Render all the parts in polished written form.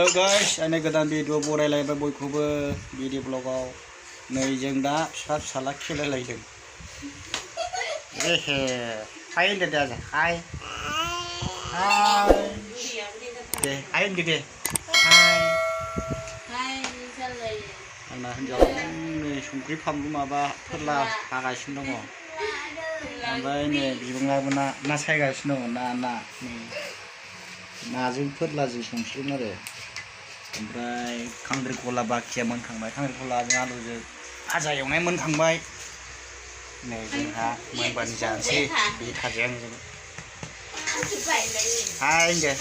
Hello guys, anh cái đàn video bộ này lại bôi khô bơ video blog này dừng đã sát salad kia lại dừng. Hai anh đây là hai. Hai. Đây, anh đi đi. Hai. Hai sao lại? Anh là anh giống này súng clip không cũng mà ba thật là hai cái xin đâu mà. Anh đây này bị bung lại bên na sai cái xin đâu na na जों फोरला जों संस्रिम आरो ओमफ्राय खांख्रिखला बाखिया मोनखांबाय खांख्रिखलाजों आलुजों भाजा एवनाय मोनखांबाय नै जोंहा मोनबानो जानोसै बे थाजों आंजों हाय दे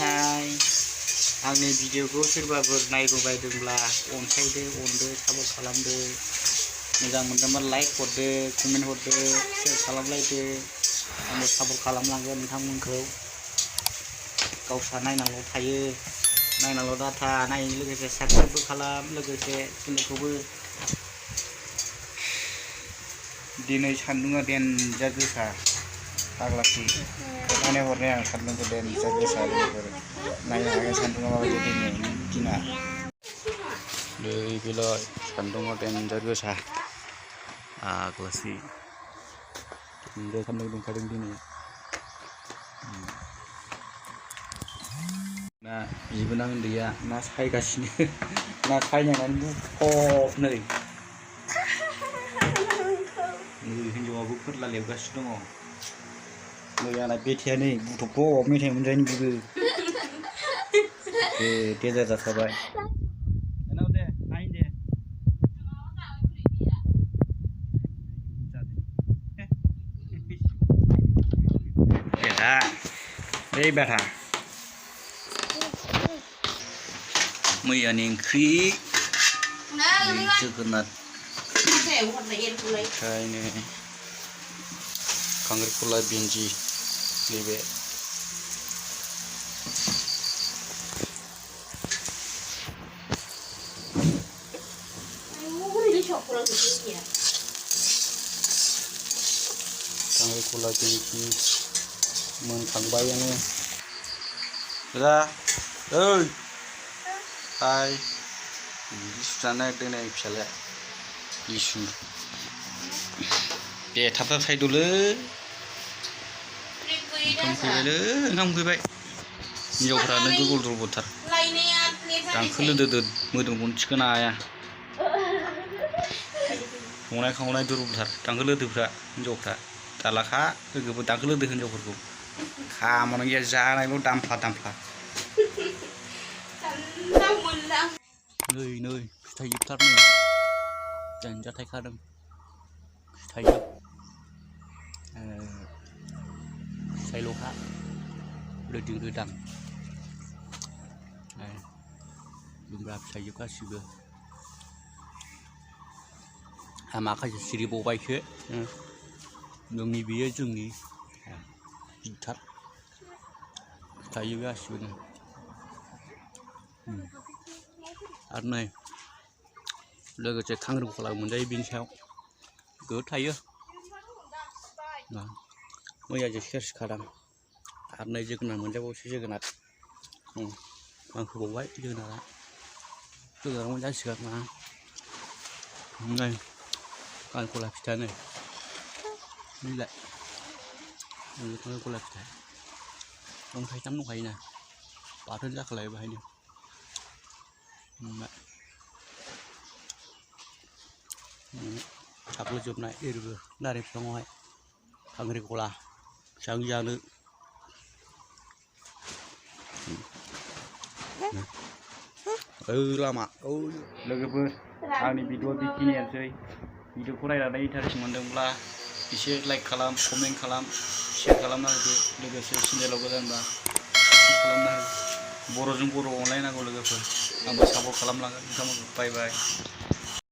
हाय आंनि भिडिअखौ सोरबाफोर नायबोबायदोंब्ला अनसायदो अनदो सापर्ट खालामदो मोजां मोनदोंबा लाइक हरदो कमेन्ट हरदो शेयार खालामलायदो आंबो सापर्ट खालामलांगोन नोंथांमोनखौ गावसा नायनांगौ थायो नायनांगौ डाटा नायनायजों लोगोसे साबस्क्राइबबो खालाम लोगोसे चेनेलखौबो दिनै सान्दुङा देनजार गोसा फाग्लासि नायनाय हरनाय आं सान्दुंखौ देनजार गोसा लोगोफोर नायनो हागोन सान्दुङा माबायदि दिनै दिना नै बेलाय सान्दुङा देनजार गोसा फाग्लासि Dia sambil dengkaring gini. Nah, ibu nang dia nas hai kasih, nas hai yang kan buko nih. Nih hindu aku perlah lepas dong. Nih anak beti nih butuh po, mesti menjadi buku. Dia dah sabar. Đây bà thà mày ăn những khí chưa cần nát cái này खांख्रिखला बिनजी नैबे खांख्रिखला बिनजी मोनखांबायानो रा ओइ हाय सुनानै दोननाय फिसालाया लिसु दे थाब थाब सायद'लै ओंखाम फैबाय हिनजावफ्रानो गोगल द्रबथार दांखोल दोदोद मोदोमखौनो थिखोनो हाया संनाय खावनाय दुरबलथार दांखोल दोदोफ्रा हिनजावफ्रा दालाखा लोगोफोर दांखोल दोदो हिनजावफोरखौ खामानि गैया जानायल' दामफ्ला दामफ्ला नै फिथाइ जोबथार नै देनजार थायखादों फिथाइजों फिथाइल'खा रोदिं रोदां जुमब्रा फिथाइजोब गासिबो माखासे सिरिबावबायसो जोंनि बेयो जोंनि गिदिरथार फिथाइजोब गासिबो आरो नै लोगोसे खांख्रिखला मोनजायो बिनि सायाव गोद थायो मैयासो सेरसे खादां आरो नै जोगोनार मोनजाबावसै जोगोनार आं होबावबाय जोगोनारा मोनजासिगोन ना नै खांख्रिखला फिथाइ नै नैलाय खांख्रिखला फिथाइ दं थाइथाम दंखायोना बाथोन जाखालाय बाहायनो साग्लोबजोबनाय एरबो नारें बिफाङावहाय खांख्रिखला जानो लामा लोगोफोर आंनि भिडिअ बेखिनियानोसै भिडिअखौ नायनानै इन्टारेस्ट मोनदोंब्ला एसे लाइक खालाम कमेन्ट खालाम शेयार खालामना होदो लोगोसे चेनेलाव गोदानबा साबस्क्राइब खालामना हो बर'जों बर' अनलायनांगौ लोगोफोर आंबो सापर्ट खालामलांगोन नोंथांमोनखौ बाय बाय